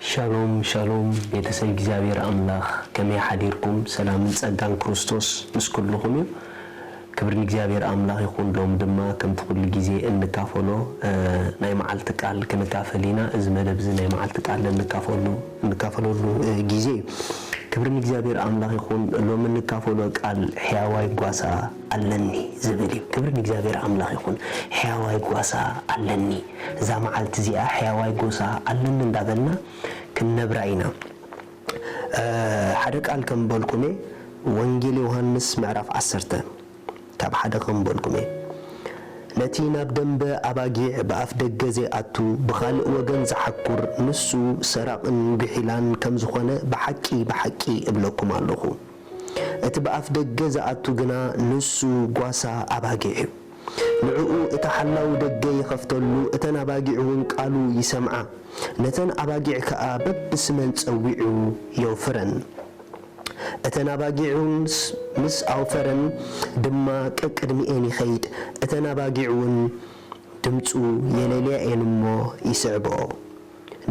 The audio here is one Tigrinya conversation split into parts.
ሻሎም ሻሎም ቤተሰብ እግዚኣብሔር ኣምላኽ፣ ከመይ ሓዲርኩም? ሰላምን ጸጋን ክርስቶስ ምስ ኩልኹም እዩ። ክብሪ ንእግዚኣብሔር ኣምላኽ ይኹን። ሎም ድማ ከምቲ ኩሉ ግዜ እንካፈሎ፣ እ፣ ናይ መዓልቲ ቃል ክንካፈል ኢና። እዚ መደብ እዚ ናይ መዓልቲ ቃል እንካፈሉ-፣ እንካፈለሉ፣ እ፣ ግዜ እዩ። ክብሪ ንእግዚኣብሔር ኣምላኽ ይኹን። ሎም እንካፈሎ ቃል ሕያዋይ ጓሳ ኣለኒ ዝብል እዩ። ክብሪ ንእግዚኣብሔር ኣምላኽ ይኹን። ሕያዋይ ጓሳ ኣለኒ። እዛ መዓልቲ እዚኣ ሕያዋይ ጓሳ ኣለኒ እንዳበልና ክንነብራ ኢና። እ፣ ሓደ ቃል ከም በልኩሜ፣ ወንጌል ዮሃንስ ምዕራፍ ዓሰርተ ካብ ሓደ ከም በልኩሜ፣ ነቲ ናብ ደንበ ኣባጊዕ ብኣፍ ደገ ዘይኣቱ ብኻልእ ወገን ዝሓኩር ንሱ ሰራቕን ጉሒላን ከም ዝኾነ ብሓቂ ብሓቂ እብለኩም ኣለኹ። እቲ ብኣፍ ደገ ዝኣቱ ግና ንሱ ጓሳ ኣባጊዕ እዩ። ንዕኡ እቲ ሓላዊ ደገ ይኸፍተሉ፣ እተን ኣባጊዕ እውን ቃሉ ይሰምዓ፣ ነተን ኣባጊዕ ከኣ በብስመን ጸዊዑ የውፍረን። እተን ኣባጊዕ እውን ስ-፣ ምስ ኣውፈረን ድማ ቀቅድሚኤን ይኸይድ፣ እተን ኣባጊዕ እውን ድምጹ የለልያ እየን እሞ ይስዕብኦ።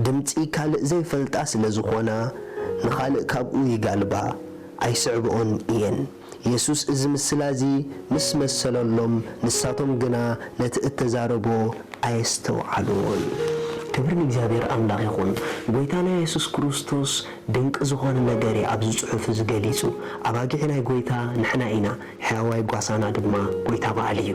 ድምጺ ካልእ ዘይፈልጣ ስለ ዝኾና፣ ንኻልእ ካብኡ ይጋልባ፣ ኣይስዕብኦን እየን። የሱስ እዚ ምስላ እዚ ምስ መሰለሎም፣ ንሳቶም ግና ነቲ እተዛረቦ ኣየስተውዓልዎን። ክብሪ ንእግዚኣብሔር ኣምላኽ ይኹን። ጐይታና የሱስ ክርስቶስ ድንቂ ዝኾነ ነገር እዩ ኣብዚ ጽሑፍ እዚ ገሊጹ። ኣባጊዕ ናይ ጐይታ ንሕና ኢና። ሕያዋይ ጓሳና ድማ ጐይታ በዓል እዩ።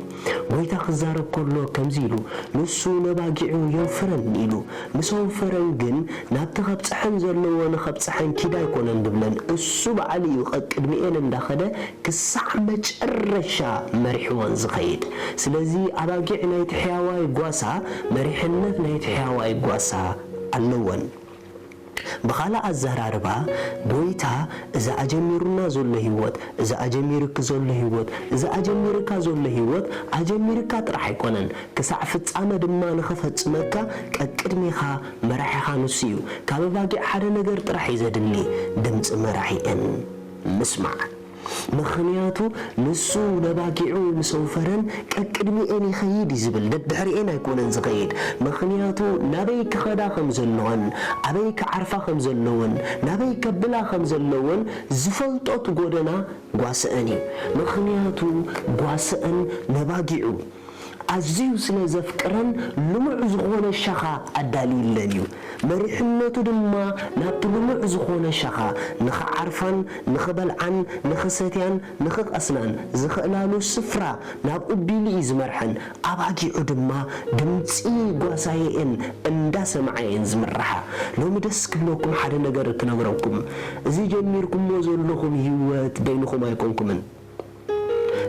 ጐይታ ክዛረብ ከሎ ከምዚ ኢሉ፣ ንሱ ነባጊዑ የውፍረን ኢሉ። ምስ ኣውፈረን ግን ናብቲ ከብጽሐን ዘለዎ ንኸብጽሐን ኪድ ኣይኮነን ድብለን። እሱ በዓል እዩ ቀቅድሚኤን እንዳኸደ ክሳዕ መጨረሻ መሪሕወን ዝኸይድ። ስለዚ ኣባጊዕ ናይቲ ሕያዋይ ጓሳ፣ መሪሕነት ናይቲ ሕያዋይ ጓሳ ኣለወን። ብኻልእ ኣዘራርባ፣ ጐይታ እዚ ኣጀሚሩና ዘሎ ህይወት፣ እዚ ኣጀሚሩኪ ዘሎ ህይወት፣ እዚ ኣጀሚሩካ ዘሎ ህይወት፣ ኣጀሚሩካ ጥራሕ ኣይኮነን፣ ክሳዕ ፍጻመ ድማ ንኽፈጽመካ ቀቅድሜኻ መራሒኻ ንሱ እዩ። ካብ ኣባጊዕ ሓደ ነገር ጥራሕ እዩ ዘድሊ፣ ድምጺ መራሒኤን ምስማዕ። ምኽንያቱ ንሱ ነባጊዑ ምስ ኣውፈረን ቀቅድሚኤን ይኸይድ እዩ ዝብል፣ ደድሕሪኤን ኣይኮነን ዝኸይድ። ምኽንያቱ ናበይ ክኸዳ ከም ዘለወን፣ ኣበይ ክዓርፋ ከም ዘለወን፣ ናበይ ከብላ ከም ዘለወን ዝፈልጦ እቲ ጐደና ጓስአን እዩ። ምኽንያቱ ጓስአን ነባጊዑ ኣዝዩ ስለ ዘፍቅረን ልሙዕ ዝኾነ ሻኻ ኣዳልዩለን እዩ። መሪሕነቱ ድማ ናብቲ ልሙዕ ዝኾነ ሻኻ ንኽዓርፋን ንኽበልዓን ንኽሰትያን ንኽቐስናን ዝኽእላሉ ስፍራ ናብኡ ቢሉ እዩ ዝመርሐን። ኣባጊዑ ድማ ድምጺ ጓሳየኤን እንዳሰምዓ እየን ዝምርሓ። ሎሚ ደስ ክብለኩም ሓደ ነገር ክነግረኩም። እዚ ጀሚርኩሞ ዘለኹም ህይወት በይንኹም ኣይኮንኩምን።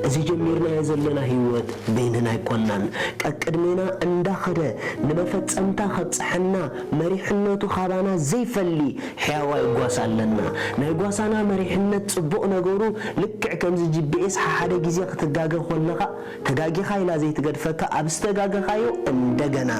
እዚ ጀሚርናዮ ዘለና ህይወት በይንና ኣይኮናን። ቀቅድሜና እንዳኸደ ንመፈጸምታ ከብጽሐና መሪሕነቱ ካባና ዘይፈሊ ሕያዋይ ጓሳ ኣለና። ናይ ጓሳና መሪሕነት ጽቡቕ ነገሩ ልክዕ ከምዚ ጂ ቢ ኤስ ሓደ ግዜ ክትጋገ ከለኻ ተጋጊኻ ኢላ ዘይትገድፈካ፣ ኣብ ዝተጋገኻዮ እንደገና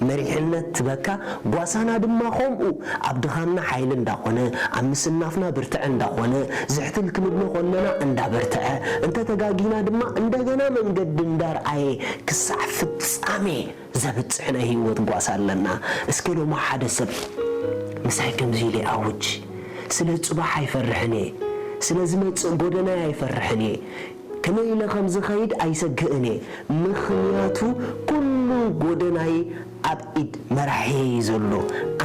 መሪሕነት ትበካ። ጓሳና ድማ ከምኡ ኣብ ድኻምና ሓይሊ እንዳኾነ፣ ኣብ ምስናፍና ብርትዐ እንዳኾነ፣ ዝሕትል ክንብሎ ከለና እንዳበርትዐ፣ እንተ ተጋጊና ድማ እንደገና መንገዲ እንዳርኣየ ክሳዕ ፍጻሜ ዘብጽሕ ናይ ህይወት ጓሳ ኣለና። እስከ ሎሚ ሓደ ሰብ ምሳይ ከምዚ ኢለ ኣውጅ፣ ስለ ጽባሕ ኣይፈርሕን እየ፣ ስለ ዝመጽእ ጎደናይ ኣይፈርሕን እየ፣ ከመይ ኢለ ከም ዝኸይድ ኣይሰግእን እየ፣ ምኽንያቱ ኩሉ ጎደናይ ኣብ ኢድ መራሒየይ እዩ ዘሎ፣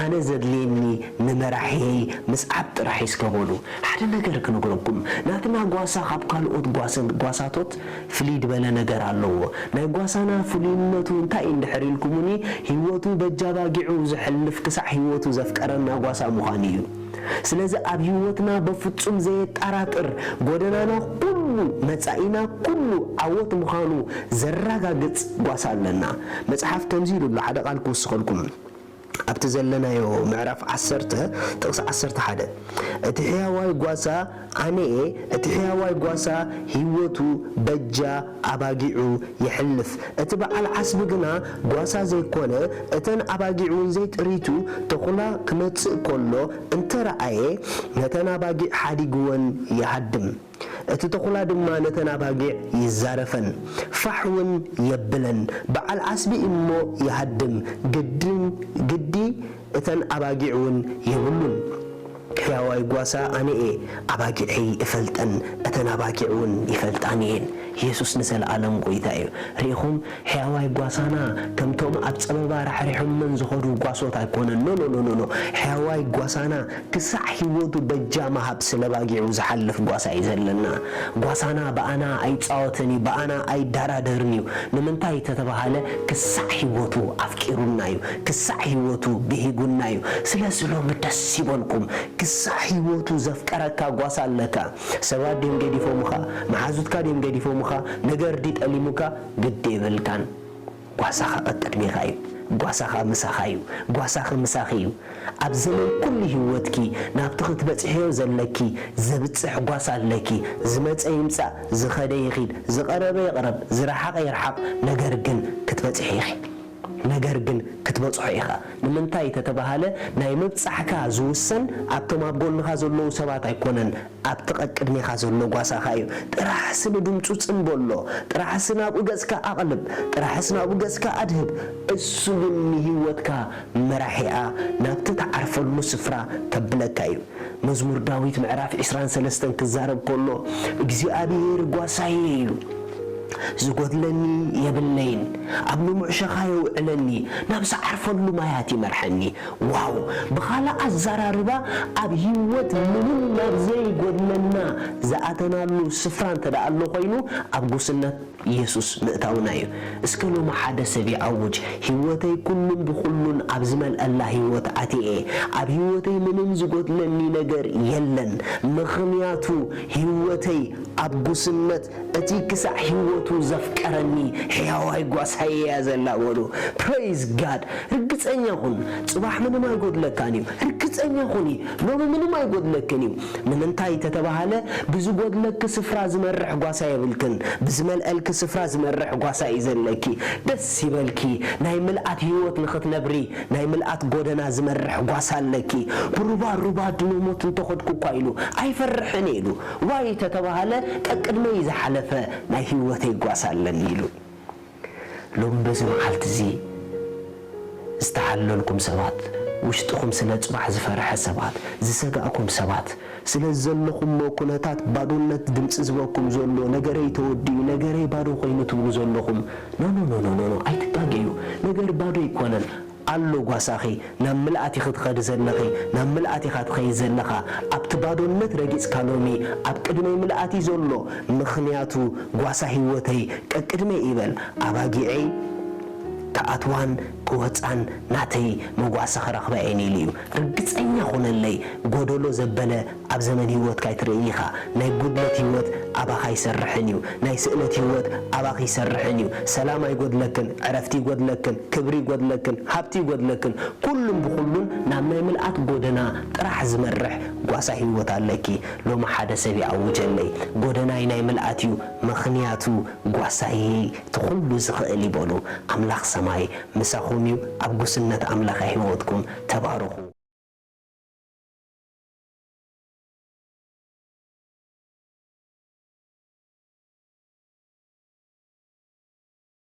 ኣነ ዘድልየኒ ንመራሒየይ ምስዓብ ጥራሕ እዩ እስከ በሉ። ሓደ ነገር ክነግረኩም፣ ናትና ጓሳ ካብ ካልኦት ጓሰን-፣ ጓሳቶት ፍልይ ዝበለ ነገር ኣለዎ። ናይ ጓሳና ፍሉይነቱ እንታይ እዩ እንድሕር ኢልኩምኒ፣ ህይወቱ በጃ ባጊዑ ዘሕልፍ ክሳዕ ህይወቱ ዘፍቀረና ጓሳ ምዃኑ እዩ። ስለዚ ኣብ ህይወትና በፍጹም ዘየጠራጥር ጎደናና ኩሉ፣ መጻኢና ኩሉ ዓወት ምዃኑ ዘረጋግጽ ጓሳ ኣለና። መጽሓፍ ከምዚ ኢሉ ኣሎ፣ ሓደ ቃል ክውስኸልኩም። ኣብቲ ዘለናዮ ምዕራፍ ዓሰርተ ጥቕሲ ዓሰርተ ሓደ፣ እቲ ሕያዋይ ጓሳ ኣነ እየ፣ እቲ ሕያዋይ ጓሳ ህይወቱ በጃ ኣባጊዑ የሕልፍ። እቲ በዓል ዓስቢ ግና ጓሳ ዘይኮነ፣ እተን ኣባጊዕ እውን ዘይጥሪቱ፣ ተኹላ ክመጽእ ከሎ እንተ ረኣየ፣ ነተን ኣባጊዕ ሓዲግወን ይሃድም። እቲ ተኹላ ድማ ነተን ኣባጊዕ ይዛረፈን፣ ፋሕ እውን የብለን። በዓል ዓስቢ እሞ ይሃድም፣ ግድን-፣ ግዲ እተን ኣባጊዕ እውን የብሉን። ሕያዋይ ጓሳ ኣነ እየ፣ ኣባጊዐይ እፈልጠን፣ እተን ኣባጊዕ እውን ይፈልጣኒ እየን። የሱስ ንዘለኣለም ጐይታ እዩ። ርኢኹም? ሕያዋይ ጓሳና ከምቶም ኣብ ጸበባ ራሕሪሖመን ዝኸዱ ጓሶት ኣይኮነን። ኖ፣ ኖ፣ ኖ፣ ኖ፣ ኖ። ሕያዋይ ጓሳና ክሳዕ ህይወቱ በጃ ምሃብ ስለ ኣባጊዑ ዝሓልፍ ጓሳ እዩ ዘለና። ጓሳና ብኣና ኣይጻወትን እዩ፣ ብኣና ኣይደራደርን እዩ። ንምንታይ ተተባሃለ፣ ክሳዕ ህይወቱ ኣፍቂሩና እዩ፣ ክሳዕ ህይወቱ ብሂጉና እዩ። ስለዚ ሎሚ ደስ ይበልኩም፣ ክሳዕ ህይወቱ ዘፍቀረካ ጓሳ ኣለካ። ሰባት ድዮም ገዲፎምኻ? መሓዙትካ ድዮም ገዲፎምኻ? ነገር ድዩ ጠሊሙካ? ግዲ የብልካን። ጓሳኻ ቀቅድሜኻ እዩ። ጓሳኻ ምሳኻ እዩ። ጓሳኺ ምሳኺ እዩ። ኣብ ዘመን ኩሉ ህይወትኪ ናብቲ ክትበጽሕዮ ዘለኪ ዘብጽሕ ጓሳ ኣለኪ። ዝመጸ ይምጻእ፣ ዝኸደ ይኺድ፣ ዝቐረበ ይቕረብ፣ ዝረሓቐ ይርሓቕ፣ ነገር ግን ክትበጽሒ ኢኺ። ነገር ግን ክትበጽሖ ኢኻ። ንምንታይ ተተባሃለ፣ ናይ ምብጻሕካ ዝውሰን ኣብቶም ኣብ ጎንኻ ዘለዉ ሰባት ኣይኮነን፣ ኣብቲ ቀቅድሜኻ ዘሎ ጓሳኻ እዩ። ጥራሕሲ ንድምጹ ጽን በሎ፣ ጥራሕሲ ናብኡ ገጽካ ኣቕልብ፣ ጥራሕሲ ናብኡ ገጽካ ኣድህብ። እሱ ግን ንህይወትካ መራሒኣ ናብቲ ትዓርፈሉ ስፍራ ከብለካ እዩ። መዝሙር ዳዊት ምዕራፍ ዕስራን ሰለስተን ክዛረብ ከሎ፣ እግዚኣብሔር ጓሳየ እዩ፣ ዝጎድለኒ የብለይን፣ ኣብ ልሙዕ ሸኻ የውዕለኒ፣ ናብ ዝዓርፈሉ ማያት ይመርሐኒ። ዋው! ብኻልእ ኣዘራርባ፣ ኣብ ህይወት ምንም ናብ ዘይጎድለና ዝኣተናሉ ስፍራ እንተ ደኣ ኣሎ ኮይኑ፣ ኣብ ጉስነት የሱስ ምእታውና እዩ። እስከ ሎሚ ሓደ ሰብ ይኣውጅ፣ ህይወተይ ኩሉን ብኹሉን ኣብ ዝመልአላ ህይወት ኣትየ፣ ኣብ ህይወተይ ምንም ዝጎድለኒ ነገር የለን፣ ምኽንያቱ ህይወተይ ኣብ ጉስነት እቲ ክሳዕ ህይወቱ ዘፍቀረኒ ሕያዋይ ጓሳይ እያ ዘላ በሉ። Praise God። ርግጸኛ ኩን፣ ጽባሕ ምንም ኣይጎድለካን እዩ። ርግጸኛ ኩኒ፣ ሎሚ ምንም ኣይጎድለክን እዩ። ንምንታይ ተተባሃለ፣ ብዝጎድለኪ ስፍራ ዝመርሕ ጓሳ የብልክን፣ ብዝመልአልኪ ስፍራ ዝመርሕ ጓሳ እዩ ዘለኪ። ደስ ይበልኪ፣ ናይ ምልኣት ህይወት ንኽትነብሪ፣ ናይ ምልኣት ጎደና ዝመርሕ ጓሳ ኣለኪ። ብሩባ ሩባ ድኖ ሞት እንተኸድኩ እኳ ኢሉ፣ ኣይፈርሕን እየ ኢሉ። ዋይ ተተባሃለ፣ ቀቅድመይ ዝሓለፈ ናይ ህይወተይ ጓሳ ኣለኒ ኢሉ። ሎሚ በዚ መዓልቲ እዚ ዝተሓለልኩም ሰባት፣ ውሽጥኹም ስለ ጽባሕ ዝፈርሐ ሰባት፣ ዝሰጋእኩም ሰባት፣ ስለ ዘለኹሞ ኩነታት ባዶነት ድምጺ ዝበኩም ዘሎ፣ ነገረይ ተወዲኡ፣ ነገረይ ባዶ ኮይኑ ትብሉ ዘለኹም፣ ኖ፣ ኖ፣ ኖ፣ ኖ፣ ኖ፣ ኖ፣ ኣይትጋገዩ። ነገር ባዶ ኣይኮነን። ኣሎ ጓሳኺ፣ ናብ ምልኣት ኢኺ ትኸዲ ዘለኺ፣ ናብ ምልኣት ኢኻ ትኸይድ ዘለኻ። ኣብቲ ባዶነት ረጊጽካ ሎሚ ኣብ ቅድመይ ምልኣት እዩ ዘሎ። ምኽንያቱ ጓሳ ህይወተይ ቀቅድመይ ይበል። ኣባጊዐይ ክኣትዋን ክወጻን ናተይ መጓሰ ክረኽባ እየን ኢሉ እዩ። ርግጸኛ ኹነለይ፣ ጎደሎ ዘበለ ኣብ ዘመን ህይወትካ ኣይትርእይን ኢኻ። ናይ ጉድለት ህይወት ኣባኻ ኣይሰርሕን እዩ። ናይ ስእነት ህይወት ኣባኺ ኣይሰርሕን እዩ። ሰላም ኣይጎድለክን፣ ዕረፍቲ ይጎድለክን፣ ክብሪ ይጎድለክን፣ ሃብቲ ይጎድለክን። ኩሉን ብኹሉን ናብ ናይ ምልኣት ጎደና ጥራሕ ዝመርሕ ጓሳ ህይወት ኣለኪ። ሎሚ ሓደ ሰብ ይኣውጀለይ፣ ጎደናይ ናይ ምልኣት እዩ፣ ምኽንያቱ ጓሳይ እቲ ኩሉ ዝኽእል እዩ በሉ። ኣምላኽ ሰማይ ምሳኹም እዩ። ኣብ ጉስነት ኣምላኽ ህይወትኩም ተባረኹ።